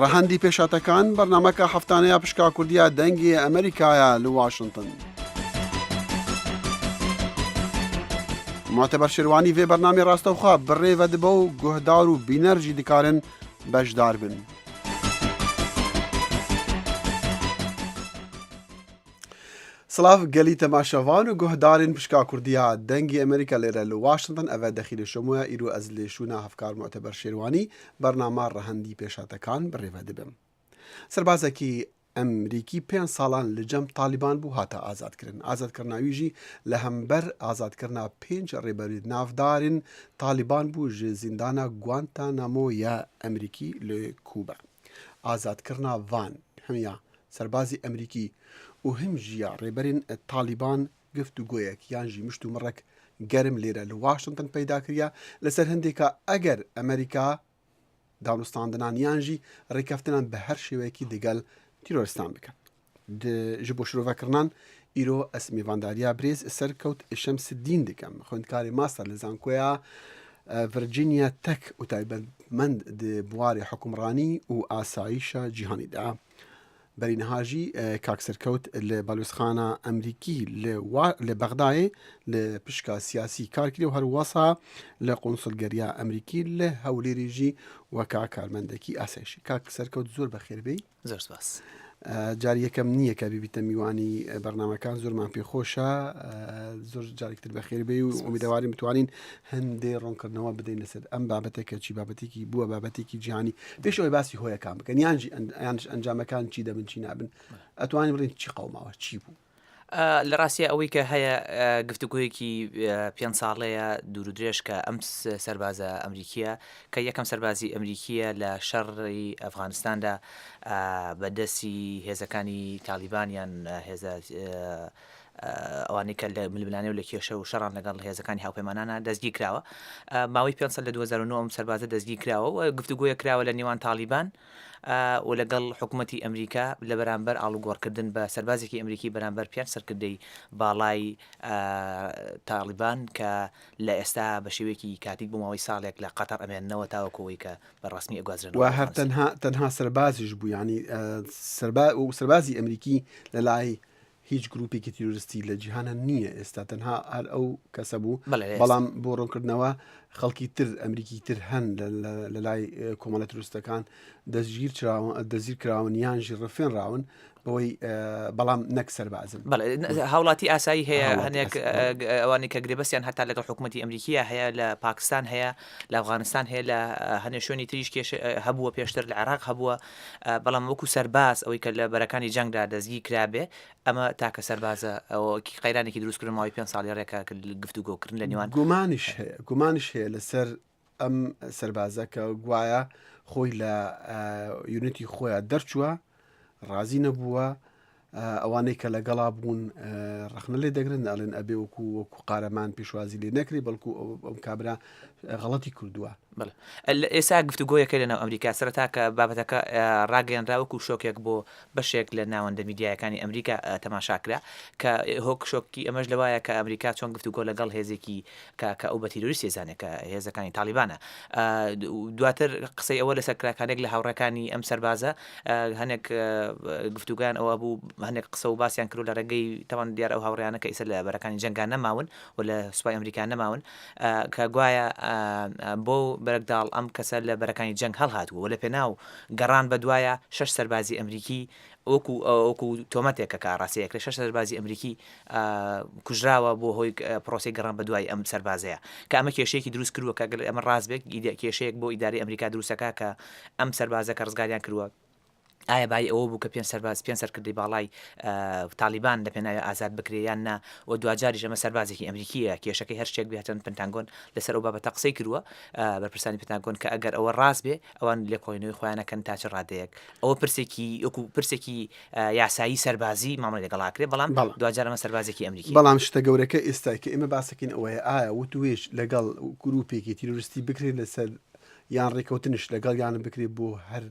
ڕەهەندی پێشهاتەکان بەرنامەکە هەفتانەیە پشکا کوردیە دەنگی ئەمریکایە لە واشنتن. معتبر شێروانی vê bernamê rastewxwe bi rê ve dibe û guhdar û bîner jî dikarin beşdar bin. Silav gelî temaşevan û guhdarên pişka Kurdî ya Dengê Amerîka lêre li Washington ev e Dexîlê Şomoya îro ez li şûna hevkar Muteber Şêrwanî bernama rehendî pêşhatekan bi rê ve dibim. Serbazekî Emrîkî pênc salan li cem Talîban bû hate azadkirin. Azadkirina wî jî li hember azadkirina pênc rêberî navdarên Talîban bû ji zîndana Guantanamo ya Emrîkî li Kuba. Azadkirina van him ya serbazê Emrîkî û him jî ya rêberên Talîban giftûgoyek yan jî mişt û mirek germ lêre li Washington peyda kiriye li ser hindêka eger Amerîka danûstandinan yan jî rêkeftinan bi her şêweyekî digel tîroristan bike. Di ji bo şirovekirinan îro ez mêvandariya birêz Serkewt Şemsiddîn dikim. Xwendkarê master li zankoya Virginia Tech û taybetmend di biwarê hikûmranî û asayîşa cîhanî de. Berî niha jî kak Serkewt li Balozxana Emrîkî li li Bexdayê li pişka siyasî kar kiriye û her wisa li Konsulgeriya Emrîkî li Hewlêrê jî weka karmendekî asayîşî. Kak Serkewt zor bexêr bêyî. زۆر سپاس. جاری یەکەم نییە کە ببیتە میوانی بەرنامەکان زۆرمان پێخۆشە زۆر جارێکتر بەخێر بێ و ئومیدەوارین بتوانین هەندێ ڕوونکردنەوە بدەین لەسەر ئەم بابەتە کە چی بابەتێکی بووە بابەتێکی جیهانی پێش ئەوەی باسی هۆیەکان بکەن یان یانش ئەنجامەکان چی دەبن چی نابن ئەتوانین بڵێن چی قەوماوە چی بوو لە ڕاستیا ئەوەی کە هەیە گفتوگۆیەکی پێنج ساڵەیە دوور و درێژ کە ئەم سەربازە ئەمریکیە کە یەکەم سەربازی ئەمریکیە لە شەڕی ئەفغانستاندا بە دەستی هێزەکانی تالیبان یان هێزە ئەوانەی کە لە ململانێ و لە کێشە و شەڕان لەگەڵ هێزەکانی هاوپەیمانانە دەستگیر کراوە ماوەی پێ ساڵ لە 2009 ئەم سەربازە دەستگیر کراوە و گفتوگۆیە کراوە لە نێوان تالیبان و لەگەڵ حکومەتی ئەمریکا لە بەرامبەر ئاڵوگۆڕکردن بە سەربازێکی ئەمریکی بەرامبەر پێنج سەرکردەی باڵای تاڵیبان کە لە ئێستا بە شێوەیەکی کاتیک بۆ ماوەی ساڵێک لە قەتەر ئەمێننەوە تاوەکو ئەوەی کە بە ڕەسمی ئەگوازرێنەوە و هەر تەنها تەنها سەربازیش بوو یانی سەربازی ئەمریکی لە لای هیچ گروپێکی تیرۆریستی لە جیهانە نییە ئێستا تەنها هەر ئەو کەسە بوو بەڵام بۆ ڕوونکردنەوە خەڵکی تر ئەمریکی تر هەن لە لای کۆمەڵە تروستەکان دەستگیر دەستگیر کراون یان ژی ڕفێنراون بەوەی بەڵام نەک سەربازن هاوڵاتی ئاسایی هەیە هەنێک ئەوانەی کە گرێبەستیان هەتا لەگەڵ حکوومەتی ئەمریکیە هەیە لە پاکستان هەیە لە ئەفغانستان هەیە لە هەنێ شوێنی تریش کێش هەبووە پێشتر لە عێراق هەبووە بەڵام وەکو سەرباز ئەوەی کە لە بەرەکانی جەنگدا دەستگیر کرابێ ئەمە تاکە سەربازە ئەوە قەیرانێکی دروست کردن ماوەی پێنج ساڵی ڕێکە گفتوگۆکردن لە نێوان گومانیش هەیە گومانیش هەیە لەسەر ئەم سەربازە کە گوایە خۆی لە unit ی خۆیان دەرچووە ڕازی نەبووە ئەوانەی کە لەگەڵا بوون ڕەخنە لێ دەگرن ئەڵێن ئەبێ وەکو وەکو قارەمان پێشوازی لێ نەکرێ بەڵکو ئەم کابرا غەڵەتی کردووە. بەڵێ ئێستا گفتوگۆیەکە لەناو ئەمریکا سەرەتا کە بابەتەکە ڕاگەیەنرا وەکو شۆکێک بۆ بەشێک لە ناوەندە میدیایەکانی ئەمریکا تەماشا کرا کە هۆک شۆکی ئەمەش لەوایە کە ئەمریکا چۆن گفتوگۆ لەگەڵ هێزێکی کە کە ئەو بە تیرۆریستی ئەزانێ کە هێزەکانی تاڵیبانە دواتر قسەی ئەوە لەسەر کرا کە هەنێک لە هاوڕێکانی ئەم سەربازە هەنێک گفتوگان ئەوە بوو هەنێک قسە و باسیان کرد لە ڕێگەی تەوان دیار ئەو هاوڕیانە کە ئیسە لە بەرەکانی جەنگان نەماون و لە سوپای ئەمریکا نەماون کە گوایە بۆ بەرەکداڵ ئەم کەسە لە بەرەکانی جەنگ هەڵهاتووە و لە پێناو گەڕان بە دوایە شەش سەربازی ئەمریکی وەکو وەکو تۆمەتێکە کە ئاڕاستەی ئەکرێت شەش سەربازی ئەمریکی کوژراوە بۆ هۆی پرۆسەی گەڕان بە دوای ئەم سەربازەیە کە ئەمە کێشەیەکی دروست کردووە کە ئەمە ڕاست بێت کێشەیەک بۆ ئیداری ئەمریکا دروستەکە کە ئەم سەربازە کە ڕزگاریان کردووە ئایا بای ئەوە بوو کە پێنج سەرباز پێنج سەرکردەی باڵای تالیبان لە پێناوی ئازاد بکرێ یان نا و دواجاریش ئەمە سەربازێکی ئەمریکیە کێشەکەی هەر شتێک بێتن پنتاگۆن لەسەر ئەو بابەتە قسەی کردووە بەرپرسانی پنتاگۆن کە ئەگەر ئەوە ڕاست بێ ئەوان لێکۆڵینەوەی خۆیان ئەکەن تا چ ڕادەیەک ئەوە پرسێکی وەکو پرسێکی یاسایی سەربازی مامەڵەی لەگەڵ ئەکرێ بەڵام بەڵام. دواجار ئەمە سەربازێکی ئەمریکیە. بەڵام شتە گەورەکە ئێستا کە ئێمە باسەکەین ئەوەیە ئایا وتوێژ لەگەڵ گروپێکی تیرۆریستی بکرێت لەسەر یان ڕێکەوتنش لەگەڵیان بکرێت بۆ هەر.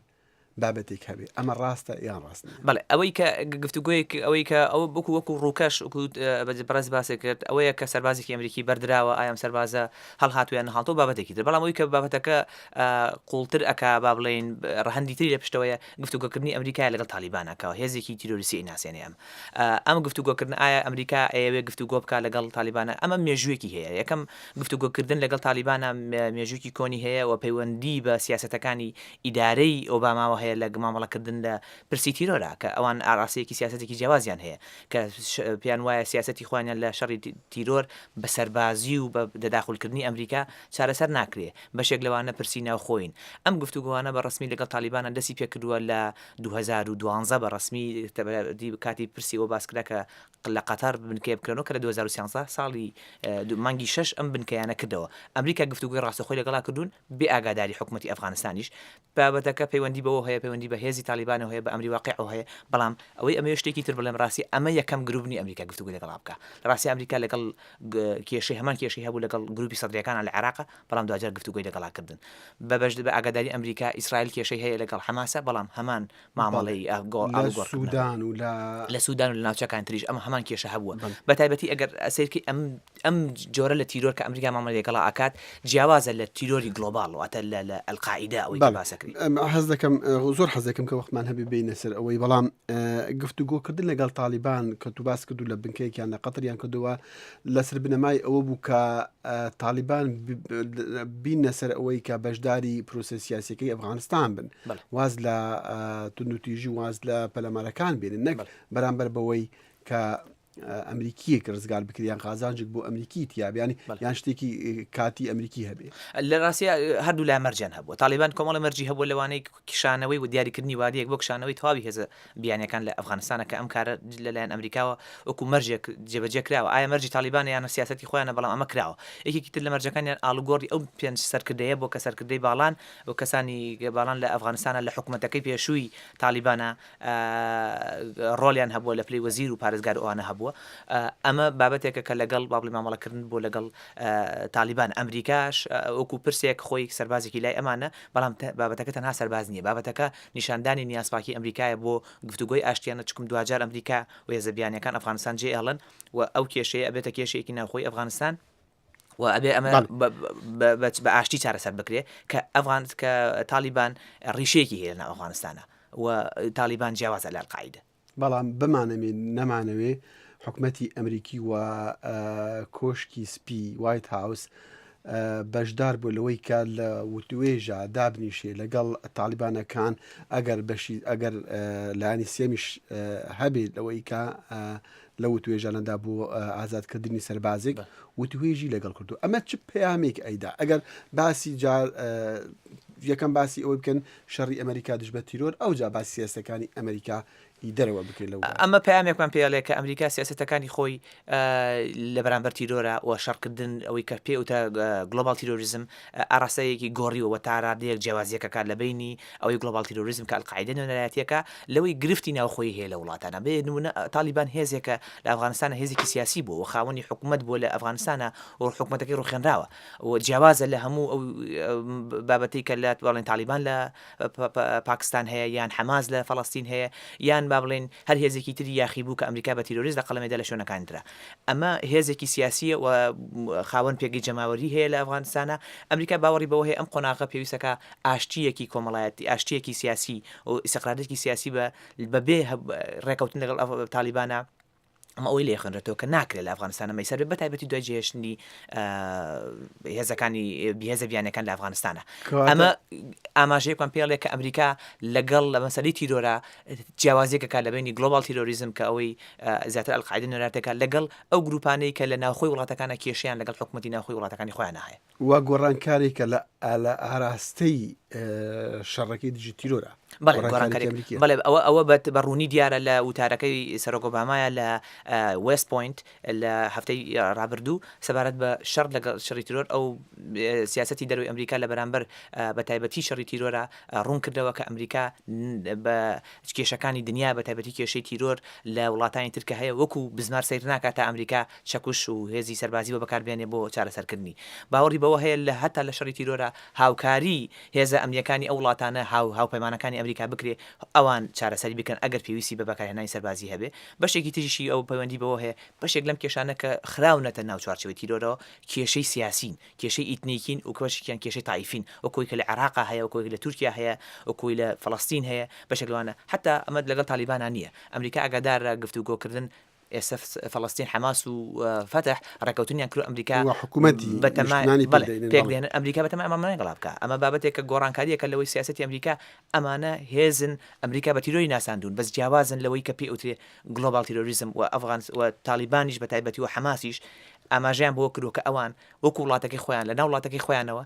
بابەتێک هەبێ ئەمە ڕاستە یان ڕاست نییە؟ بەڵێ ئەوەی کە گفتوگۆیەک ئەوەی کە ئەوە وەکو وەکو ڕووکەش وەکو بەڕێز باسی کرد ئەوەیە کە سەربازێکی ئەمریکی بەردراوە ئایا ئەم سەربازە هەڵهاتوو یان نەهاتوو بابەتێکی تر بەڵام ئەوەی کە بابەتەکە قوڵتر ئەکا با بڵێین ڕەهەندی تری لە پشتەوەیە گفتوگۆکردنی ئەمریکایە لەگەڵ تالیبانە کە هێزێکی تیرۆریستی ئەیناسێنێ ئەم ئەم گفتوگۆکردن ئایا ئەمریکا ئەیەوێ گفتوگۆ بکا لەگەڵ تالیبانە ئەمە مێژوویەکی هەیە یەکەم گفتوگۆکردن لەگەڵ تالیبانە مێژووکی کۆنی هەیە و پەیوەندی بە سیاسەتەکانی ئیدارەی ئۆباماوە هەیە لە مامەڵەکردن لە پرسی تیرۆرا کە ئەوان ئاراستەیەکی سیاسەتێکی جیاوازیان هەیە کە پێیان وایە سیاسەتی خۆیانیان لە شەڕی تیرۆر بە سەربازی و بە تەداخولکردنی ئەمریکا چارەسەر ناکرێ بەشێک لەوانە پرسی ناوخۆین ئەم گفتوگۆانە بە ڕەسمی لەگەڵ تالیبانە دەستی پێکردووە لە 2012 بە ڕەسمی کاتی پرسی ئەوە باس کرا کە لە قەتەر بنکەیە بکرێنەوە کە لە 2013 ساڵی مانگی شەش ئەم بنکەیانە کردەوە ئەمریکا گفتوگۆی ڕاستەخۆی لەگەڵا کردوون بێ ئاگاداری حکومەتی ئەفغانستانیش بابەتەکە پەیوەندی بەوە هەیە پەیوەندی بە هێزی تالیبانەوە هەیە بە ئەمری واقیعەوە هەیە بەڵام ئەوەی ئەمەوێ شتێکی تر بڵێم ڕاستی ئەمە یەکەم گروپ نیە ئەمریکا گفتوگۆی لەگەڵا بکا لە ڕاستی ئەمریکا لەگەڵ کێشەی هەمان کێشەی هەبوو لەگەڵ گروپی سەدریەکانە لە عێراق بەڵام دواجار گفتوگۆی لەگەڵا کردن بە بەش بە ئاگاداری ئەمریکا ئیسرائیل کێشەی هەیە لەگەڵ حەماسە بەڵام هەمان مامەڵەی لە سودان و لە لە سودان و لە ناوچەکان تریش ئەمە هەمان کێشە هەبووە بە تایبەتی ئەگەر سەیرکەی ئەم ئەم جۆرە لە تیرۆر کە ئەمریکا مامەڵەی لەگەڵا ئەکات جیاوازە لە تیرۆری global واتە لە لە ئەلقاعیدە ئەوەی کە باسەکری. حەز دەکەم زۆر حەز دەکەم کە وەختمان هەبێ بێینە سەر ئەوەی بەڵام گفتوگۆکردن لەگەڵ تالیبان کە تو باس کردو لە بنکەیەکیان لە قەتریان کردووە لەسەر بنەمای ئەوە بوو کە تالیبان بینە سەر ئەوەی کە بەشداری پرۆسە سیاسەکەی ئەفغانستان بن واز لە توندوتیژی واز لە پەلامارەکان بێنن نەک بەرامبەر بەوەی کە ئەمریکیەک ڕزگار بکرێت یان قازانجێک بۆ ئەمریکی تیا بێ یانی یان شتێکی کاتی ئەمریکی هەبێ. لە ڕاستیا هەردوو لا مەرجیان هەبووە تاڵیبان کۆمەڵە مەرجی هەبووە لەوانەی کشانەوەی و دیاریکردنی وادەیەک بۆ کشانەوەی تەواوی هێزە بیانیەکان لە ئەفغانستانە کە ئەم کارە لەلایەن ئەمریکاوە وەکو مەرجێک جێبەجێ کراوە ئایا مەرجی تاڵیبانە یان سیاسەتی خۆیانە بەڵام ئەمە کراوە یەکێکی تر لە مەرجەکانیان ئاڵوگۆڕی ئەو پێنج سەرکردەیە بۆ کە سەرکردەی باڵان و کەسانی باڵان لە ئەفغانستانە لە حکومەتەکەی پێشووی تاڵیبانە ڕۆڵیان هەبووە لە پلەی وەزیر و پارێزگار و ئەوانە هەبووە ئەمە بابەتێکە کە لەگەڵ با بڵێین مامەڵەکردن بۆ لەگەڵ تالیبان ئەمریکاش وەکو پرسێک خۆی سەربازێکی لای ئەمانە بەڵام بابەتەکە تەنها سەرباز نییە بابەتەکە نیشاندانی نیازپاکی ئەمریکایە بۆ گفتوگۆی ئاشتیانە چکم دواجار ئەمریکا و هێزە بیانیەکان ئەفغانستان جێ ئەڵن و ئەو کێشەیە ئەبێتە کێشەیەکی ناوخۆی ئەفغانستان و ئەبێ ئەمە بە ئاشتی چارەسەر بکرێ کە ئەفغان کە تالیبان ڕیشەیەکی هەیە لەناو ئەفغانستانە و تالیبان جیاوازە لە ئەلقاعیدە. بەڵام بمانەوێ نەمانەوێ حکومەتی ئەمریکی و کۆشکی سپی وایت هاوس بەشدار بوو لەوەی کە لە وتوێژە دابنیشێ لەگەڵ تاالبانەکان ئەگەر بەشی ئەگەر لایانی سێمیش هەبێت لەوەی کە لە وتوێژانەدا بۆ ئازادکردنی سەربازێک وتوێژی لەگەڵ کردو ئەمە چ پەیامێک ئەیدا ئەگەر باسی جار یەکەم باسی ئەوەی بکەن شەڕی ئەمریکا دژ بە تیرۆر ئەوجا باسی سیاسەکانی ئەمریکا ی دەرەوە بکرێت لەو ئەمە پەیامێکمان پێ ئەڵێ کە ئەمریکا سیاسەتەکانی خۆی لە بەرامبەر تیرۆرە و شەڕکردن ئەوەی کە پێ وتە global terrorism ئاراستەیەکی گۆڕیوە و تا رادەیەک جیاوازییەک ئەکات لە بەینی ئەوەی global terrorism کە ئەلقاعیدە نوێنەرایەتیەکە لەوەی گرفتی ناوخۆیی هەیە لە وڵاتانە بێ نمونە تاڵیبان هێزێکە لە ئەفغانستانە هێزێکی سیاسی بووە و خاوەنی حکومەت بووە لە ئەفغانستانە و حکومەتەکەی ڕوخێنراوە و جیاوازە لە هەموو ئەو بابەتەی کە لە بەڵێن تاڵیبان لە پاکستان هەیە یان حەماس لە فەڵەستین هەیە یان با بڵێین هەر هێزێکی تری یاخیبوو کە ئەمریکا بە تیرۆریست لە قەڵەمێدا لە شوێنەکانی ترە. ئەمە هێزێکی سیاسییە و خاوەن پێگەی جەماوەری هەیە لە ئەفغانستانا. ئەمریکا باوەڕی بەوە هەیە ئەم قۆناغە پێویستەکا ئاشتییەکی کۆمەڵایەتی، ئاشتییەکی سیاسی و ئیستقرارێکی سیاسی بە بەبێ ڕێکەوتن لەگەڵ تاڵیبانا ئەمە ئەوەی لێ خوێنرێتەوە کە ناکرێت لە ئەفغانستانە مەیسەر بێت بەتایبەتی دوای جێهێشتنی هێزەکانی هێزە بیانەکان لە ئەفغانستانە ئەمە ئاماژەیەکمان پێڵێ کە ئەمریکا لەگەڵ لە مەسەلی تیرۆرە جیاوازیەکە لە بینی global terrorism کە ئەوەی زیاتر ئەلقاعیدە نوێنەرایەتیەکە لەگەڵ ئەو گروپانەی کە لە ناوخۆی وڵاتەکانە کێشیان لەگەڵ حکوومەتی ناوخۆی وڵاتەکانی خۆیان هەیە و گۆڕانکارێکە لە لە ئاراستەی شەڕەکەی دژی تیرۆرە. بەڵێ گۆڕانکارییەکی ئەمریکییە. بەڵێ ئەوە ئەوە بە بە ڕوونی دیارە لە وتارەکەی سەرۆک ئۆبامایە لە وێست پۆینت لە هەفتەی ڕابردوو سەبارەت بە شەڕ لەگەڵ شەڕی تیرۆر ئەو سیاسەتی دەرەوەی ئەمریکا لە بەرامبەر بە تایبەتی شەڕی تیرۆرە ڕوون کردەوە کە ئەمریکا بە کێشەکانی دنیا بە تایبەتی کێشەی تیرۆر لە وڵاتانی تر کە هەیە وەکو بزمار سەیر ناکات تا ئەمریکا چەکوش و هێزی سەربازی بۆ بەکار بێنێ بۆ چارەسەرکردنی. باوەڕی بەوە هەیە لە هەتا لە شەڕی تیرۆرا هاوکاری هێزە ئەمنییەکانی ئەو وڵاتانە هاو هاوپەیمانەکانی. ئەمریکا بکرێ ئەوان چارەسەری بکەن ئەگەر پێویستی بە بەکارهێنانی سەربازی هەبێ. بەشێکی تریشی ئەو پەیوەندی بەوە هەیە بەشێک لەم کێشانە کە خراونەتە ناو چوارچێوەی تیرۆرەوە کێشەی سیاسین، کێشەی ئیتنیکین و بەشێکیان کێشەی تائیفین وەک ئەوەی کە لە عێراقا هەیە، وەک ئەوەی لە تورکیا هەیە، وەک ئەوەی لە فەڵەستین هەیە، بەشێک لەوانە حەتا ئەمە لەگەڵ تالیبانا نییە. ئەمریکا ئاگادارە گفتوگۆکردن ئێستا فەڵەستین حەماس و فەتح ڕێکەوتنیان کرد ئەمریکا و حکوومەتی بەتەما نیشتمانی بەڵێ پێک دێنن پێک بەڵێ. دێنن ئەمریکا بەتەما ئەمە نەگەڵا بکا ئەمە بابەتێکە گۆڕانکارییەکە لەوەی سیاسەتی ئەمریکا ئەمانە هێزن ئەمریکا بە تیرۆری ناساندوون بەس جیاوازن لەوەی کە پێی ئەوترێ global terrorism و ئەفغان و تاڵیبانیش بە تایبەتی و حەماسیش ئاماژەیان بەوە کردووە کە ئەوان وەکو وڵاتەکەی خۆیان لەناو وڵاتەکەی خۆیانەوە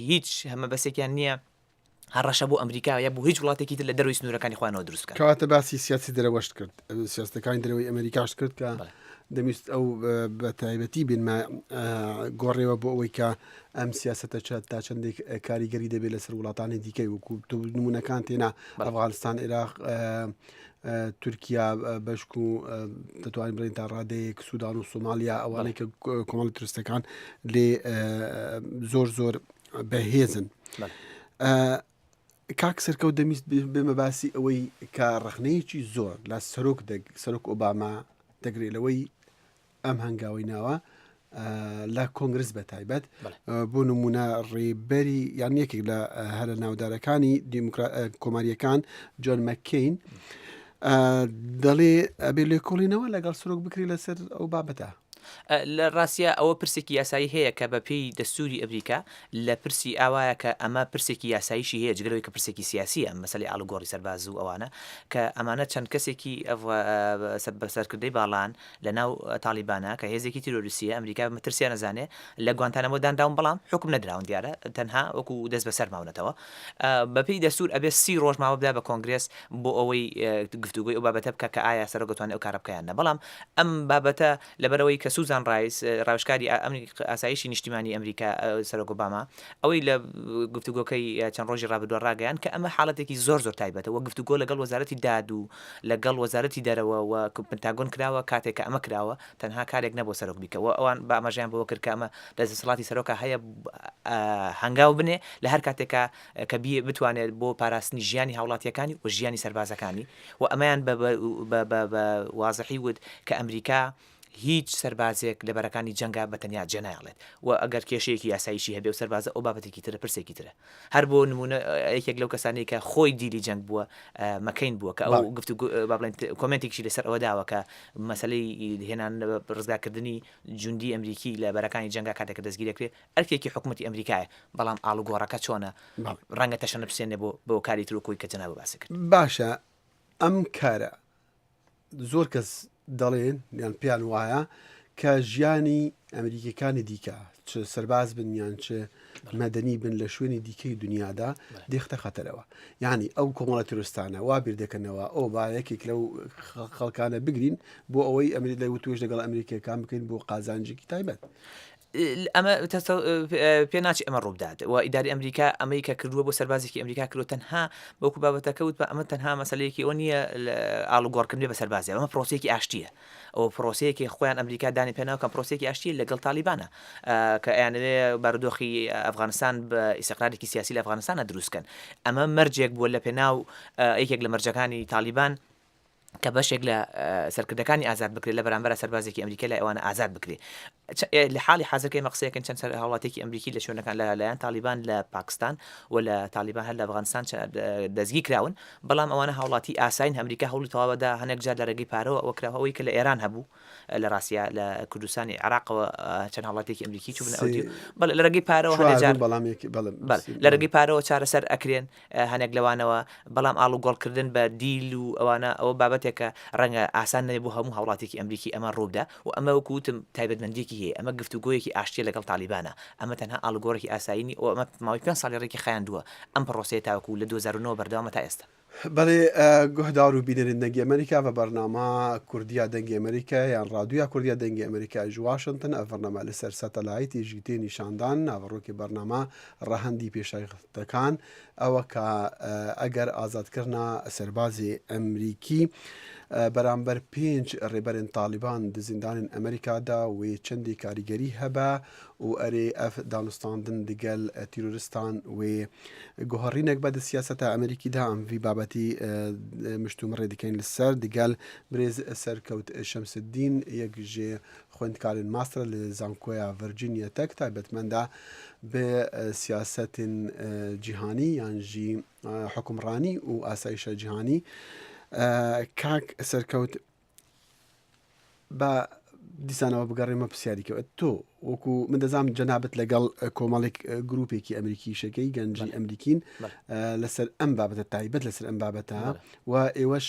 هیچ مەبەستێکیان نییە هەڕەشە بۆ ئەمریکا یا بۆ هیچ وڵاتێکی تر لە دەرەوەی سنوورەکانی خۆیانەوە دروست بکەن. کەواتە باسی سیاسی دەرەوەشت کرد، سیاستەکانی دەرەوەی ئەمریکاشت کرد کە دەمویست ئەو بە تایبەتی بێنمە گۆڕێوە بۆ ئەوەی کە ئەم سیاستە تا چەندێک کاریگەری دەبێت لەسەر وڵاتانی دیکەی وەکو تۆ نمونەکان تێنا ئەفغانستان عێراق تورکیا بەشک و دەتوانین بڵێن تا ڕادەیەک سوودان و سومالیا ئەوانەی کە کۆمەڵی ترستەکان لێ زۆر زۆر بەهێزن. کاک سەرکەوت دەمیست بێمە باسی ئەوەی کە ڕەخنەیەکی زۆر لە سەرۆک سەرۆک ئۆباما دەگرێت لەوەی ئەم هەنگاوەی ناوە لە کۆنگرس بە تایبەت بۆ نمونە ڕێبەری یان یەکێک لە هەرە ناودارەکانی کۆماریەکان جۆن مەککین دەڵێ ئەبێ لێکۆڵینەوە لەگەڵ سەرۆک بکری لەسەر ئەو بابەتە. لە ڕاستیا ئەوە پرسێکی یاسایی هەیە کە بە پێی دەستووری ئەمریکا لە پرسی ئاوایە کە ئەمە پرسێکی یاساییشی هەیە جگە لەوەی کە پرسێکی سیاسییە ئەم مەسەلەی ئاڵوگۆڕی سەرباز و ئەوانە کە ئەمانە چەند کەسێکی بە سەرکردەی باڵان لە ناو تاڵیبانە کە هێزێکی تیرۆریستییە ئەمریکا بە مەترسیان ئەزانێ لە گوانتانامۆ دانراون بەڵام حوکم نەدراون دیارە تەنها وەکو دەستبەسەر ماونەتەوە بە پێی دەستوور ئەبێ سی ڕۆژ ماوە بدا بە کۆنگرێس بۆ ئەوەی گفتوگۆی ئەو بابەتە بکا کە ئایا سەرۆک دەتوانێ ئەو کارە بکا یان نا بەڵام ئەم بابەتە لەبەرئەوەی کە سوزان ڕایس ڕاوێژکاری ئاسایشی نیشتیمانی ئەمریکا سەرۆک ئۆباما ئەوەی لە گفتوگۆکەی چەند ڕۆژی ڕابردووە ڕاگەیاند کە ئەمە حاڵەتێکی زۆر زۆر تایبەتە و گفتوگۆ لەگەڵ وەزارەتی داد و لەگەڵ وەزارەتی دەرەوە و پنتاگۆن کراوە کاتێک کە ئەمە کراوە تەنها کارێک نەبووە سەرۆک بیکە و ئەوان بە ئاماژەیان بەوە کرد کە ئەمە لە دەسەڵاتی سەرۆکا هەیە هەنگاو بنێ لە هەر کاتێکا کە بتوانێت بۆ پاراستنی ژیانی هاوڵاتیەکانی و ژیانی سەربازەکانی و ئەمەیان بە بە بە بە وازحی وت کە ئەمریکا هیچ سەربازێک لە بەرەکانی جەنگا بە تەنیا جێنایەڵێت و ئەگەر کێشەیەکی یاساییشی هەبێ و سەربازە ئەو بابەتێکی ترە پرسێکی ترە هەر بۆ نمونە یەکێک لەو کەسانەی کە خۆی دیلی جەنگ بووە مەکەین بووە کە ئەو گفت با بڵێن کۆمێنتێکیشی لەسەر ئەوە داوە کە مەسەلەی هێنان ڕزگارکردنی جوندی ئەمریکی لە بەرەکانی جەنگا کاتێک کە دەستگیر دەکرێت ئەرکێکی حکومەتی ئەمریکایە بەڵام ئاڵوگۆڕەکە چۆنە ڕەنگە تەشەنە بسێنێ بۆ بۆ کاری تر وەکوی کە جەنابت باست کرد. باشە ئەم کارە زۆر کەس دەڵێن یان پێیان وایە کە ژیانی ئەمریکیەکانی دیکە چ سەرباز بن یان چ مەدەنی بن لە شوێنی دیکەی دنیادا دێختە خەتەرەوە یعنی ئەو کۆمەڵە ترستانە وا بیر دەکەنەوە ئەو با یەکێک لەو خەڵکانە بگرین بۆ ئەوەی ئەمری لە وتوێژ لەگەڵ ئەمریکیەکان بکەین بۆ قازانجێکی تایبەت. ئەمە پێ ناچێ ئەمە ڕووبدات و ئیداری ئەمریکا ئەمەی کە کردووە بۆ سەربازێکی ئەمریکا کردووە تەنها بەوکو بابەتەکە وت بە ئەمە تەنها مەسلەیەکی ئەوە نییە ئاڵوگۆڕکردن بێ بە سەربازی ئەمە پرۆسەیەکی ئاشتیە ئەو پرۆسەیەکی خۆیان ئەمریکا دانی پێناو کە پرۆسەیەکی ئاشتی لەگەڵ تالیبانە کە ئەیانەوێ بارودۆخی ئەفغانستان بە ئیسقرارێکی سیاسی لە ئەفغانستانە دروستکەن ئەمە مەرجێک بووە لە پێناو یەکێک لە مەرجەکانی تالیبان کە بەشێک لە سەرکردەکانی ئازاد بکرێت لە بەرامبەر سەربازێکی ئەمریکا لای ئەوانە ئازاد بکرێت لە حاڵی حازر کە ئێمە قسەیەکەن چەند سەر هاوڵاتێکی ئەمریکی لە شوێنەکان لە لایەن تالیبان لە پاکستان و لە تالیبان هەر لە ئەفغانستان دەستگیر کراون بەڵام ئەوانە هاوڵاتی ئاسایین ئەمریکا هەوڵی تەواوەدا هەنێک جار لە ڕێگەی پارەوە ئەوە کراوە ئەوەی کە لە ئێران هەبوو لە ڕاستیا لە کوردستانی عێراقەوە چەند هاوڵاتێکی ئەمریکی چوون ئەو بەڵێ لە ڕێگەی پارەوە هەنێک جار بەڵام لە ڕێگەی پارەوە چارەسەر ئەکرێن هەنێک لەوانەوە، بەڵام ئاڵوگۆڕکردن بە دیل و ئەوانە ئەوە بابەتێکە ڕەنگە ئاسان نەبێت بۆ هەموو هاوڵاتیەکی ئەمریکی ئەمە ڕووبدا و ئەمە وەکو وتم تایبەتمەندیەکی هەیە ئەمە گفتوگۆیەکی ئاشتیە لەگەڵ تالیبانە ئەمە تەنها ئاڵوگۆڕێکی ئاسایی نی و ئەمە ماوەی پێنج ساڵی ڕێکی خایاندووە ئەم پڕۆسەیە تاوەکو لە 2009 بەردەوامە تا ئێستا. بەڵێ گوهدار و بینەرên دەنگی ئەمەریکا ڤە بەرنامە کوردیا دەنگی ئەمەریکا یان ڕادویا کوردیا دەنگی ئەمەریکا ژ واشنتن ئەڤ بەرنامە لەسەر سەتەلایتی ژی تێ نیشاندان ناڤەڕۆکی بەرنامە ڕەهەندی پێشایختەکان ئەوە کە ئەگەر ئازادکردنا سەربازی ئەمریکی. بەرامبەر پێنج ڕێبەرێن تاڵیبان di زیندانên ئەمریکا دا وێ چەندی کاریگەری هەبە و ئەرێ ئەv دانوستاندن digel تیرۆریستان وێ گۆهڕینێک بە di سیاسەتا ئەمریکی دا ئەم ڤی بابەتی مشتومڕێ دکەین li سەر digel برێز سەرکەوت شەمسدین یەک ژێ خوێندکارێن ماسترە li زانکۆیا ڤرجینیا تەک تایبەتمەندە بە سیاسەتێن جیهانی یان ژی حوکمڕانی و ئاسایشە جیهانی کاک سەرکەوت با دیسانەوە بگەڕێمە پرسیاریکەوە تۆ وەکو من دەزانام جەنابەت لەگەڵ کۆمەڵێک گروپێکی ئەمریکی شەکەی گەنجی ئەمریکین لەسەر ئەم بابەتە تایبەت لەسەر ئەم بابەتە و ئێوەش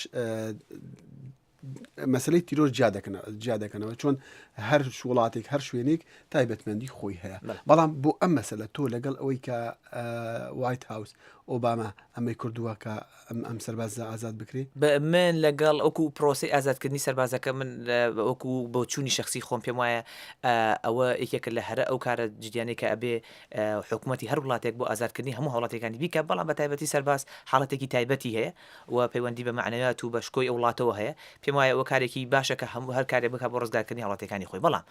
مەسەلەی تیرۆر جیا دەکەنەوە جیا دەکەنەوە چۆن هەر وڵاتێک هەر شوێنێک تایبەتمەندی خۆی هەیە بەڵام بۆ ئەم مەسەلە تۆ لەگەڵ ئەوەی کە وایت هاوس ئۆباما ئەمەی کردووە کە ئەم ئەم سەربازە ئازاد بکرێ من لەگەڵ وەکو پرۆسی ئازادکردنی سەربازەکە من وەکو بۆچوونی شخصی خۆم پێم وایە ئەوە یەکێکە لە هەرە ئەو کارە جدیانەی کە ئەبێ حکوومەتی هەر وڵاتێک بۆ ئازادکردنی هەموو هاوڵاتیەکانی بیکە بەڵام بە تایبەتی سەرباز حاڵەتێکی تایبەتی هەیە و پەیوەندی بە مەعنەویات و بە شکۆی ئەو وڵاتەوە هەیە، پێم وایە ئەوە کارێکی باشە کە هەموو هەر کارێک بکات بۆ ڕزگارکردنی هاوڵاتیەکانی خۆی، بەڵام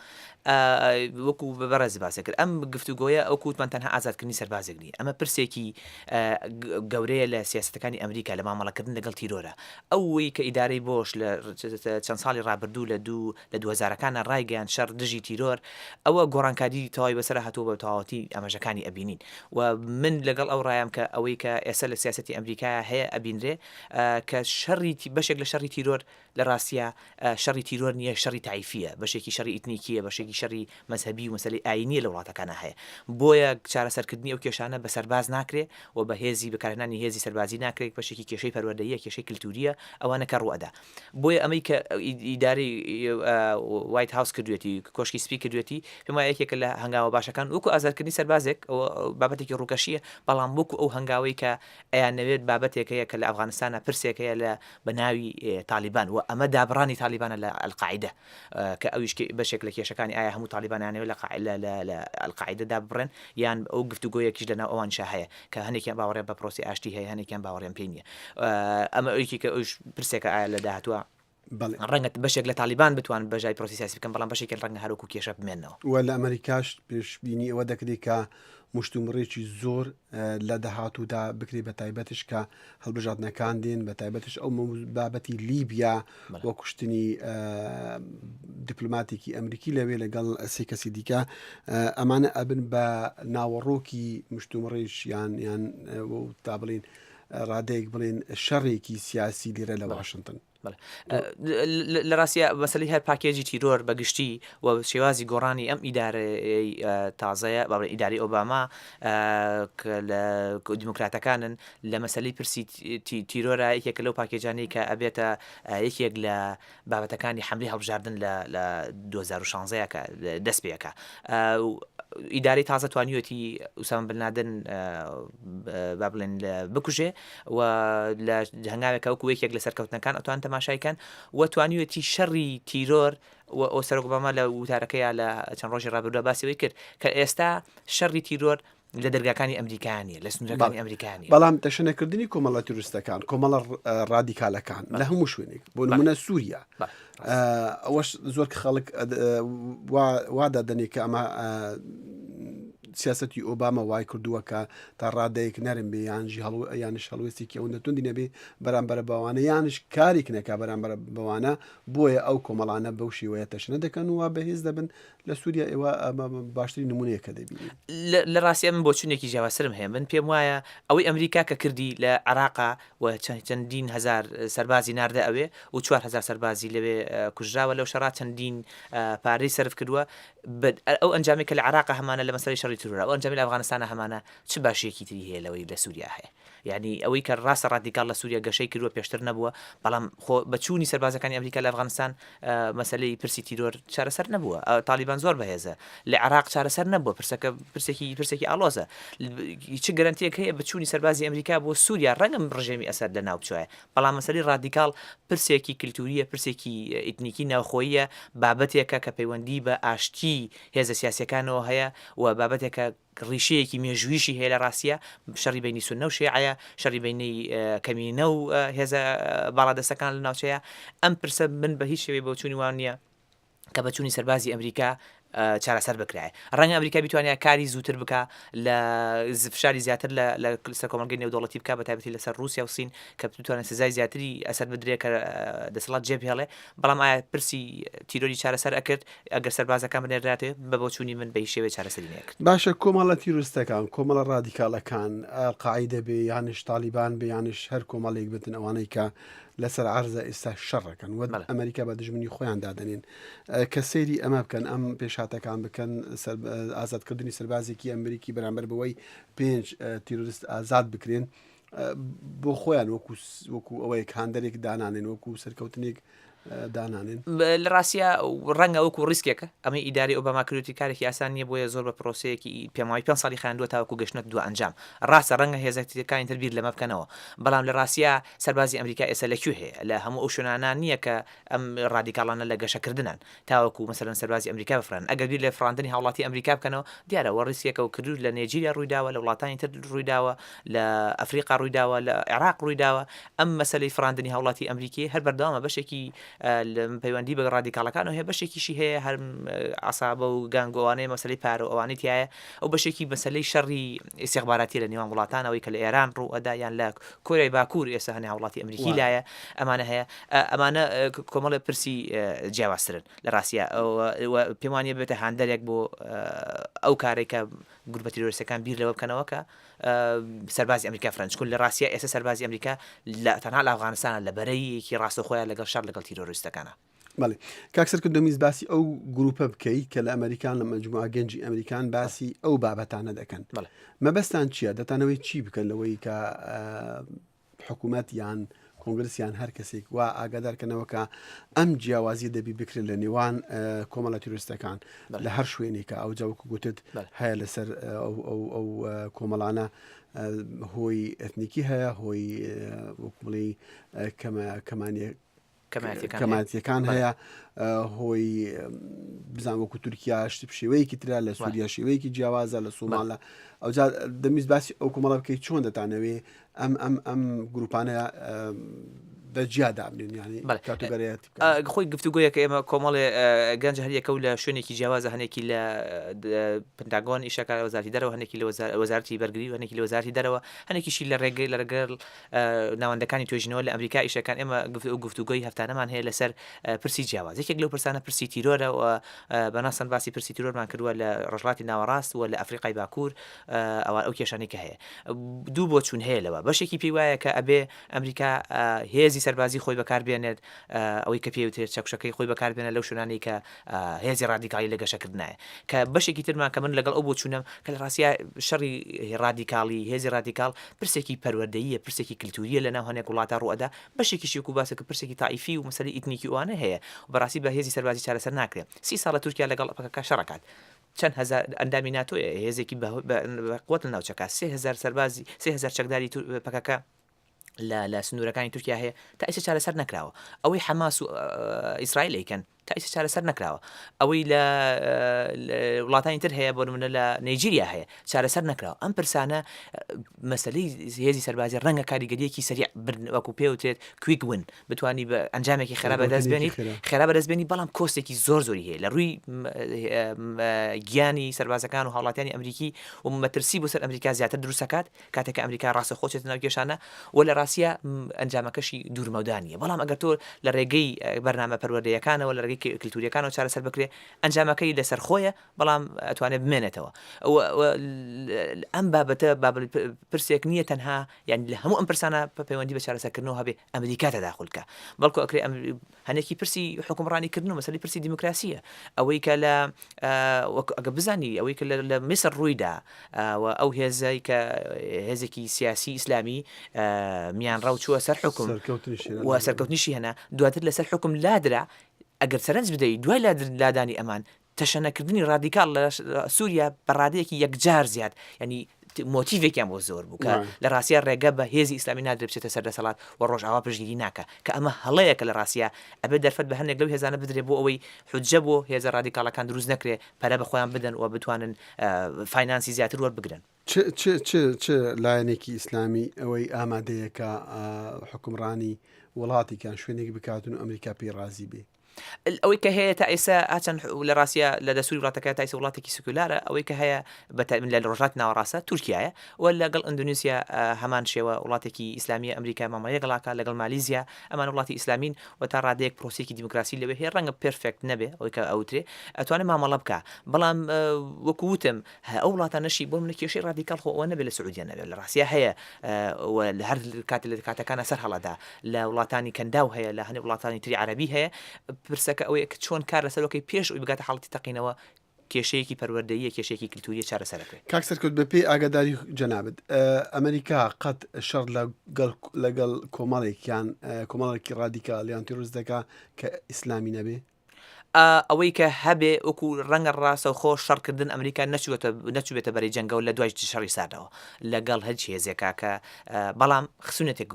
وەکو بەڕێزت باست کرد ئەم گفتوگۆیە وەکو وتمان تەنها ئازادکردنی سەربازێک نییە، ئەمە پرسێکی گەورەیە لە سیاسەتەکانی ئەمریکا لە مامەڵەکردن لەگەڵ تیرۆرە، ئەوەی کە ئیدارەی بۆش لە چەند ساڵی ڕابردوو لە دوو لە دووهەزارەکانا ڕایگەیاند شەڕ دژی تیرۆر، ئەوە گۆڕانکاری تەواوی بەسەرا هاتووە بە تەواوەتی ئاماژەکانی ئەبینین و من لەگەڵ ئەو ڕایەم کە ئەوەی کە ئێستا لە سیاسەتی ئەمریکایا هەیە ئەبینرێ کە شەڕی بەشێک لە شەڕی تیرۆر لە ڕاستیا شەڕی تیرۆر نییە شەڕی تایفیە بەشێکی شەڕی ئیتنیکیە بەشێکی شەڕی مەزهەبی و مەسەلەی ئاینیە لە وڵاتەکانا هەیە بۆیە چارەسەرکردنی ئەو کێشانە بە سەرباز ناکرێ و بە هێزی بەکارهێنانی هێزی سەربازی ناکرێت بەشێکی کێشەی پەروەردەییە کێشەی کلتوریە ئەوانە کە ڕوئەدا بۆیە ئەمەی کە ئیدارەی وایت هاوس کردوێتی کۆشکی سپی کردوێتی پێم وایە یەکێکە لە هەنگاوە باشەکان وەکو ئازادکردنی سەربازێک ئەوە بابەتێکی ڕووکەشیە بەڵام وەکو ئەو هەنگاوەی کە ئەیانەوێت بابەتێک هەیە کە لە ئەفغانستانە پرسێک هەیە لە بە ناوی تالیبان و ئەمە دابڕانی تالیبانە لە ئەلقاعیدە کە ئەویش بەشێک لە کێشەکانی ئایا هەموو تالیبان ئەیانەوێت لە لە ئەلقاعیدە داببڕێن یان ئەو گفتوگۆیەکیش لەناو ئەوانیشا هەیە کە هەنێکیان باوەڕیان بە پرۆسەی ئاشتی هەیە هەنێکیان باوەڕیان پێی نییە ئەمە یەکێکە ئەوش پرسێکە ئایا لە داهاتووە ڕەنگە بەشێک لە تالیبان بتوان بەژای پرۆسی سیاسی بکەن بەڵام بەشێکیان ڕەنگە هەروەکو کێشە بمێنەوە و لە ئەمریکاش پێشبینی ئەوە دەکرێت کە مشتومڕێکی زۆر لە داهاتوودا بکرێت بە تایبەتش کە هەڵبژاردنەکان دێن بە تایبەتش ئەو بابەتی لیبیا و کوشتنی دیپلوماتێکی ئەمریکی لەوێ لەگەڵ سێ کەسی دیکە ئەمانە ئەبن بە ناوەڕۆکی مشتومڕێش یان یان تا بڵین ڕادەیەک بڵێن شەڕێکی سیاسی لێرە لە واشنتن. لە ڕاستیا مەسەلەی هەر پاکێجی تیرۆر بە گشتی و شێوازی گۆڕانی ئەم ئیدارەی تازەیە با بڵێین ئیدارەی ئۆباما کە لە دیموکراتەکانن لە مەسەلەی پرسی تیرۆرە یەکێکە لەو پاکێجانەی کە ئەبێتە یەکێک لە بابەتەکانی حەملەی هەڵبژاردن لە لە 2016 کە دەست پێ ئەکا ئیدارەی تازە توانیوێتی ئوسامە بن لادن با بڵێن بکوژێ و لە هەنگاوێکە وەکو یەکێک لە سەرکەوتنەکان ئەتوان تەماشای کەن و توانیوێتی شەڕی تیرۆر و ئەو سەرۆک ئۆباما لە وتارەکەیا لە چەند ڕۆژی ڕابردووە باسی ئەوەی کرد کە ئێستا شەڕی تیرۆر لە دەرگاکانی ئەمریکا نییە لە سنوورەکانی ئەمریکا نییە. بەڵام تەشەنەکردنی کۆمەڵە تیرۆریستەکان، کۆمەڵە ڕادیکالەکان لە هەموو شوێنێک، بۆ نموونە سووریا، ئەوەش زۆر خەڵک وا دادەنێ کە ئەمە سیاسەتی ئۆباما وای کردووە کە تا ڕادەیەک نەرم بێ یانژی هەڵ یانش هەڵوێستێکی ئەوەندە توندی نەبێ بەرامبەر بەوانە یانش کارێک نەکا بەرامبەر بەوانە بۆیە ئەو کۆمەڵانە بەو شێوەیە تەشەنە دەکەن و بەهێز دەبن لە سووریا ئێوە ئەمە باشترین نمونەیە کە دەبینین. لە ڕاستیا من بۆچونێکی جیاوازترم هەیە من پێم وایە ئەوەی ئەمریکا کە کردی لە عێراقا و چەندین هەزار سەربازی ناردە ئەوێ و 4000 سەربازی لەوێ کوژراوە لەو شەڕا چەندین پارەی سەرف کردووە ئەو ئەنجامی کە لە عێراق هەمانە لە مەسەلەی شەڕی تیرۆرا ئەو ئەنجامی لە ئەفغانستانە هەمانە چ باشیەکی تری هەیە لەوەی لە سووریا هەیە یعنی ئەوەی کە ڕاستە ڕادیکاڵ لە سووریا گەشەی کردووە پێشتر نەبووە بەڵام خۆ بە چوونی سەربازەکانی ئەمریکا لە ئەفغانستان مەسەلەی پرسی تیرۆر چارەسەر نەبووە تالیبان زۆر بەهێزە لە عێراق چارەسەر نەبووە پرسەکە پرسێکی پرسێکی ئاڵۆزە چ گەرەنتیەک هەیە بە چوونی سەربازی ئەمریکا بۆ سووریا ڕەنگە ڕژێمی ئەسەد لە ناو بچوایە بەڵام مەسەلەی ڕادیکاڵ پرسێکی کلتوریە پرسێکی ئیتنیکی ناوخۆییە بابەتێکە کە پەیوەندی بە ئاشتی هێزە سیاسیەکانەوە هەیە و بابەتێکە. بابەتێکە ڕیشەیەکی مێژوویشی هەیە لە ڕاستیە شەڕی بینی سوننە و شێعەیە، شەڕی بینی کەمینە و هێزە باڵادەستەکان لە ناوچەیە. ئەم پرسە من بە هیچ شێوەی بۆچوونی وام نییە کە بە چوونی سەربازی ئەمریکا چارەسەر بکرایە. ڕەنگە ئەمریکا بیتوانایە کاری زووتر بکا لە فشاری زیاتر لە لە سەر کۆمەڵگەی نێودەوڵەتی بکا بە تایبەتی لەسەر ڕووسیا و سین کە بتوانێت سزای زیاتری ئەسەر بدرێ کە دەسەڵات جێ بهێڵێ بەڵام ئایا پرسی تیرۆری چارەسەر ئەکرد ئەگەر سەربازەکان بنێردراتێ؟ بە بۆچوونی من بە هیچ شێوەیەک چارەسەری نەئەکرد. باشە کۆمەڵە تیرۆرستەکان، کۆمەڵە ڕادیکاڵەکان، ئەلقاعیدە بێ یانیش تاڵیبان بێ یانیش هەر کۆمەڵێک بتن ئەوانەی کە لەسەر عەرزە ئێستا شەڕەکەن وە ئەمریکا بە دژمنی خۆیان دادەنێن کە سەیری ئەمە بکەن ئەم پێشهاتەکان بکەن ئازادکردنی سەربازێکی ئەمریکی بەرامبەر بەوەی پێنج تیرۆرست ئازاد بکرێن بۆ خۆیان وەکو وەکو ئەوەیە هاندەرێک دانانێن وەکو سەرکەوتنێک دانانێن؟ لە ڕاستیا ڕەنگە وەکو ڕیسکێکە، ئەمەی ئیدارەی ئۆباما کردوویەتی کارێکی ئاسان نییە، بۆیە زۆر بە پرۆسەیەکی پێماوەی پێنج ساڵی خایاندووە تاوەکو گەشتنەتە دوا ئەنجام. ڕاستە ڕەنگە هێزەکانی تر بیر لەمە بکەنەوە، بەڵام لە ڕاستیا سەربازی ئەمریکا ئێستا لە کوێ هەیە؟ لە هەموو ئەو شوێنانە نییە کە ئەم ڕادیکاڵانە لە گەشەکردنان تاوەکو مەسەلەن سەربازی ئەمریکا بفڕێنن. ئەگەر بیر لە فڕاندنی هاوڵاتی ئەمریکا بکەنەوە، دیارە ئەوە ڕیسکێکە و کردوو لە نێجیریا ڕوویداوە، لە وڵاتانی تر ڕوویداوە، لە ئەفریقا ڕوویداوە، لە عێراق ڕوویداوە، ئەم مەسەلەی فڕاندنی هاوڵاتی ئەمریکی هەر بەردەوامە، بەشێکی پەیوەندی بە ڕادیکاڵەکانەوە هەیە، بەشێکیشی هەیە هەر عەسابە و گانگ و ئەوانەیە مەسەلەی پارە و ئەوانەی تیایە، ئەو بەشێکی مەسەلەی شەڕی ئیستیخباراتیە لە نێوان وڵاتان ئەوەی کە لە ئێران ڕوو ئەدا یان لە کۆریای باکوور ئێستا هەنێ هاوڵاتی ئەمریکی لایە ئەمانە هەیە، ئەمانە کۆمەڵێ پرسی جیاوازترن لە ڕاستیا و پێم وانیە ببێتە هاندەرێک بۆ ئەو کارەی کە گروپە تیرۆریستەکان بیر لەوە بکەنەوە کە سەربازی ئەمریکا فرەن چکون لە ڕاستیا ئێستا سەربازی ئەمریکا لە تەنها لە ئەفغانستانە لە بەرەیەکی ڕاستەوخۆیان لەگەڵ شەڕ لەگەڵ تیرۆریستەکانە. بەڵێ کاک سەرکرد دەمویست باسی ئەو گروپە بکەی کە لە ئەمریکان لە مەجموعە گەنجی ئەمریکان باسی ئەو بابەتانە دەکەن مەبەستان چییە دەتانەوەی چی بکەن لەوەی کە حکوومەت یان کۆنگرس یان هەر کەسێک وا ئاگادارکەنەوە کە ئەم جیاوازی دەبی بکرێت لە نێوان کۆمەڵە تیرۆریستەکان لە هەر شوێنێکە ئەو جاوەکو گوتت هەیە لەسەر ئەو کۆمەڵانە هۆی ئەتنیکی هەیە هۆی وەکو بڵێ کەمانێک کەمایەتیەکان هەیە هۆی بزان وەکو تورکیا شتی شێوەیەکی ترە لە سووریا شێوەیەکی جیاوازە لە سوماڵە ئەوجا دەمیست باسی ئەو کۆمەڵە بکەیت چۆن دەتانەوێ ئەم ئەم ئەم گروپانە بە جیا دابنێن ینی کاتوگەرەتی خۆی گفتوگۆیەکە ئێمە کۆمەڵێ گەنج هەریەکە و لە شوێنێکی جیاوازە هەنێکی لە پنتاگۆن ئیشەکە وەزارتی دەرەوە هەنێکی لە وەزارتی بەرگری و هەنێکی لە وەزارتی دەرەوە هەنێکیشی لە ڕێگەی لە ڕێگەڵ ناوەندەکانی توێژینەوە لە ئەمریکا ئیشەکان ئێمە گفتوگۆی هەفتانەمان هەیە لەسەر پرسی جیاواز یەکێک لەو پرسانە پرسی تیرۆرە و بەناسەن باسی پرسی تیرۆرمان کردووە لە ڕۆژهەڵاتی ناوەڕاست و لە ئەفریقای باکوور ئەوان ئەو کێشانەی کە هەیە دوو بۆچوون هەیە لەوە بەشێکی پێی وایە کە ئەبێ ئەمریکا هێزی سەربازی خۆی بەکاربێنێت ئەوەی کە پێوترێت چەکوشەکەی خۆی بەکاربێنە لەو شوێنانەی کە هێزی ڕادیکاڵی لە گەشەکردنایە کە بەشێکی ترمان کە من لەگەڵ ئەو بۆچوونەم کە لە ڕاستیا شەڕی ڕادیکاڵی هێزی ڕادیکاڵ پرسێکی پەروەردەییە پرسێکی کلتوریە لە ناو هەنێک وڵاتا ڕووئەدا بەشێکیشی وەکو باسە کە پرسێکی تائیفی و مەسەلەی ئیتنیکی و ئەوانە هەیە و بەڕاستی بە هێزی سەربازی چارەسەر ناکرێ سی ساڵە تورکیا لەگەڵ پەکەکە شەڕەکات چەند هەزار ئەندامی ناتۆیە هێزێکی بە قوت لە ناوچەکە 3000 سەربازی 3000 چەکداری پەکەکە لە لە سنوورەکانی تورکیا هەیە تا ئێستا چارەسەر نەکراوە ئەوەی حەماس و ئیسرائیل ئەیکەن تا ئێستا چارەسەر نەکراوە ئەوەی لە وڵاتانی تر هەیە بۆ نمونە لە نەیجیریا هەیە چارەسەر نەکراوە ئەم پرسانە مەسلەی هێزی سەربازی ڕەنگە کاریگەریەکی سەریع وەکو پێوترێت quick win بتانی بە ئەنجامێکی خێرا بەدەست بێنیت خێرا بەدەست بێنی بەڵام cost ێکی زۆر زۆری هەیە لە ڕووی گیانی سەربازەکان و هاوڵاتیانی ئەمریکی و مەترسی بۆ سەر ئەمریکا زیاتر دروستەکات کاتێک کە ئەمریکا ڕاستەوخۆ چێتە ناو کێشانە و لە ڕاستیا ئەنجامەکەشی دوورمەودا نییە، بەڵام ئەگەر تۆ لە ڕێگەی بەرنامە پەروەردەیەکانەوە لە ڕێگەی کلتوریەکانەوە چارەسەر بکرێ ئەنجامەکەی لەسەر خۆیە بەڵام ئەتوانێت بمێنێتەوە ئەم بابەتە پرسێک نییە تەنها یان لە هەموو ئەم پرسانە پەیوەندی بە چارەسەرکردنەوە هەبێ ئەمریکا تەداخول بکا بەڵکو ئەکرێ هەنێکی پرسی حوکمڕانی کردن و مەسەلەی پرسی دیموکراسیە ئەوەی کە لە ئەگە بزانی ئەوەی کە لە میسر ڕوویدا و ئەو هێزەی کە هێزێکی سیاسی ئیسلامی میانڕەو چووە سەر حکوم و سەرکەوتنیشی هێنا دواتر لەسەر حکوم لادرا ئەگەر سەرنج بدەیت دوای لادانی ئەمان تەشەنەکردنی ڕادیکاڵ لە سووریا بە ڕادەیەکی یەکجار زیاد ینی. مۆتیڤێکیان بۆ زۆر بوو کە لە ڕاستیا ڕێگە بە هێزی ئیسلامی نادرێ بچێتە سەر دەسەڵات و ڕۆژئاوا پشتگیری ناکا کە ئەمە هەڵەیەکە لە ڕاستیا ئەبێ دەرفەت بە هەنێک لەو هێزانە بدرێ بۆ ئەوەی حوججە بۆ هێزە ڕادیکاڵەکان دروست نەکرێ پەرە بە خۆیان بدەن و بتوانن فاینانسی زیاتر وەربگرن. چ چ چ چ لایەنێکی ئیسلامی ئەوەی ئامادەیە کە حوکمڕانی وڵاتێک یان شوێنێک بکاتن و ئەمریکا پێی ڕازی بێ؟ ئەوەی کە هەیە تا ئێستا هەرچەند لە ڕاستیا لە دەستوری وڵاتەکە تا ئێستا وڵاتێکی سکولارە ئەوەی کە هەیە بە تایبەت لە ڕۆژهەڵاتی ناوەڕاستە تورکیایە و لەگەڵ ئەندونیسیا هەمان شێوە وڵاتێکی ئیسلامیە ئەمریکا مامەڵەی لەگەڵ ئەکا لەگەڵ مالیزیا ئەمانە وڵاتی ئیسلامین و تا ڕادەیەک پرۆسەیەکی دیموکراسی لەوێ هەیە ڕەنگە perfect نەبێ ئەوەی کە ئەوترێ ئەتوانێ مامەڵە بکا بەڵام وەکو وتم ئەو وڵاتانەشی بۆ منە کێشەی ڕادیکاڵ خۆ ئەوە نەبێت لە سعودیە نەبێت لە ڕاستیا هەیە و لە هەر کاتێ لە کاتەکانە سەر هەڵەدا لە وڵاتانی کەنداو هەیە لە هەنێ وڵاتانی تری عەرەبی هەیە پرسەکە ئەوەیە کە چۆن کار لەسەرەکەی پێش ئەوی بگاتە حاڵەتی تەقینەوە کێشەیەکی پەروەردەییە کێشەیەکی کلتوریە چارەسەرەکرێت. کاک سەرکەوت بە پێی ئاگاداری جەنابت ئەمریکا قەت شەڕ لەگەڵ لەگەڵ کۆمەڵێک یان کۆمەڵێکی ڕادیکال یان تیرۆریست دەکا کە ئیسلامی نەبێ؟ ئەوەی کە هەبێ وەکو ڕەنگە ڕاستەوخۆ شەڕکردن ئەمریکا نەچووەتە نەچووبێتە بەرەی جەنگەوە لە دوای شەڕی ساردەوە لەگەڵ هەچ هێزێکا کە بەڵام خسونەتێک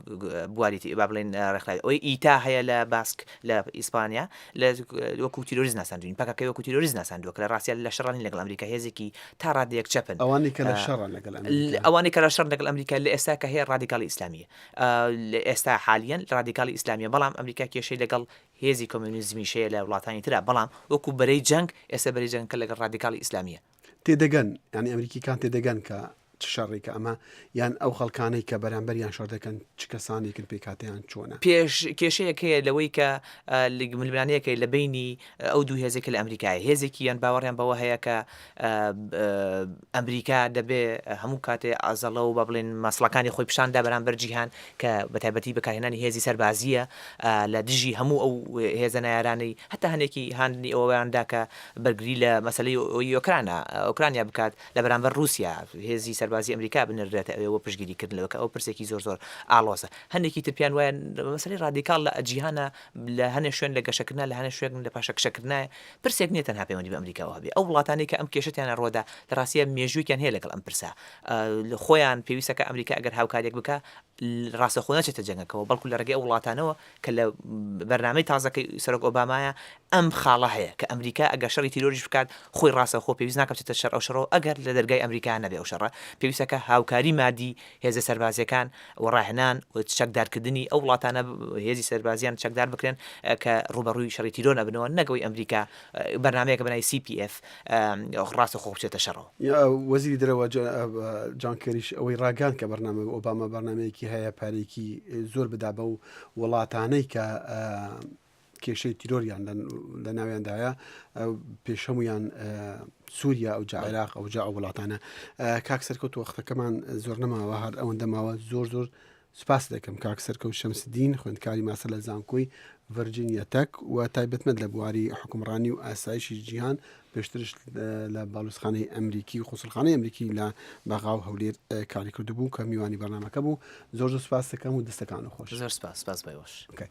بواری با بڵێن ڕێکخراوی ئەوەی ئیتا هەیە لە باسک لە ئیسپانیا لە وەکو تیرۆریست ناساندوین پەکەکەی وەکو تیرۆریست ناساندووە کە لە ڕاستیا لە شەڕانی لەگەڵ ئەمریکا هێزێکی تا ڕادەیەک چەپن ئەوانەی کە لە شەڕن لەگەڵ ئەمریکا ئەوانەی کە لە شەڕن لەگەڵ ئەمریکا لە ئێستا کە هەیە ڕادیکاڵی ئیسلامیە لە ئێستا حالیەن ڕادیکاڵی ئیسلامیە بەڵام ئەمریکا کێشەی لەگەڵ هێزی کۆمۆنیزمیش هەیە لە وڵاتانی ترا بەڵام وەکو بەرەی جەنگ ئێستا بەرەی جەنگەکە لەگەڵ ڕادیکاڵی ئیسلامیە. تێدەگەن یانی ئەمریکیکان تێدەگەن کە چ شەڕێکە ئەمە یان ئەو خەڵکانەی کە بەرامبەریان شەڕ دەکەن چ کەسانێکن پێکهاتەیان چۆنە؟ پێش کێشەیەک هەیە لەوەی کە ململانێیەک هەیە لە بەینی ئەو دوو هێزەی کە لە ئەمریکایە هێزێکیان باوەڕیان بەوە هەیە کە ئەمریکا دەبێ هەموو کاتێ عەزەڵە و با بڵێین مەسڵەکانی خۆی پیشان دا بەرامبەر جیهان کە بە تایبەتی بەکارهێنانی هێزی سەربازییە لە دژی هەموو ئەو هێزە نەیارانەی هەتا هەنێکی هاندنی ئەوەیان دا کە بەرگری لە مەسەلەی ئۆکرانا ئۆکرانیا بکات لە بەرامبەر ڕووسیا هێزی سەربازی ئەمریکا بنێردرێتە ئەوێ بۆ پشتگیری کردن لەوە کە ئەو پرسێکی زۆر زۆر ئاڵۆزە هەندێکی تر پێیان وایە مەسەلەی ڕادیکاڵ لە جیهانە لە هەنێ شوێن لە گەشەکردنا لە هەنێ شوێن لە پاشەکشەکردنایە پرسێک نییە تەنها پەیوەندی بە ئەمریکاوە هەبێ ئەو وڵاتانەی کە ئەم کێشە تیانە ڕووەدا لە ڕاستییا مێژوویەکیان هەیە لەگەڵ ئەم پرسە خۆیان پێویستە کە ئەمریکا ئەگەر هاوکاریەک بکا ڕاستەخۆ نەچێتە جەنگەکەوە بەڵکو لە ڕێگەی ئەو وڵاتانەوە کە لە بەرنامەی تازەکەی سەرۆک ئۆبامایە ئەم خاڵە هەیە کە ئەمریکا ئەگەر شەڕی تیرۆریش بکات خۆی ڕاستەوخۆ پێویست ناکە بچێتە شەڕ ئەو شەڕەوە ئەگەر لە دەرگای ئەمریکا نەبێ ئەو شەڕە پێویستە کە هاوکاری مادی هێزە سەربازیەکان و ڕاهێنان و چەکدارکردنی ئەو وڵاتانە هێزی سەربازیان چەکدار بکرێن کە ڕووبەڕووی شەڕی تیرۆر نەبنەوە نەک ئەوەی ئەمریکا بەرنامەیەکە بەناوی CPF ڕاستەوخۆ بچێتە شەڕەوە. وەزیری دەرەوە جان کێریش ئەوەی ڕاگەیاند کە بەرنامە ئۆباما بەرنامەیەکی هەیە پارەیەکی زۆر بدا بەو وڵاتانەی کە کێشەی تیرۆریان لە ناویاندایە پێش هەمویان سووریا ئەو جا عێراق ئەو جا ئەو وڵاتانە کاک سەرکەوت وەختەکەمان زۆر نەماوە هەر ئەوەندە ماوە زۆر زۆر سپاس دەکەم کاک سەرکەوت شەمسدین خوێندکاری ماستەر لە زانکۆی ڤرجینیا تەک و تایبەتمەند لە بواری حکومڕانی و ئاسایشی جیهان پێشترش لە باڵوسخانەی ئەمریکی و قونسڵخانەی ئەمریکی لە بەغا و هەولێر کاری کردبوو کە میوانی بەرنامەکە بوو زۆر زۆر سپاس دەکەم و دەستەکان خۆش زۆر سپاس سپاس بۆ ئێوەش. Okay.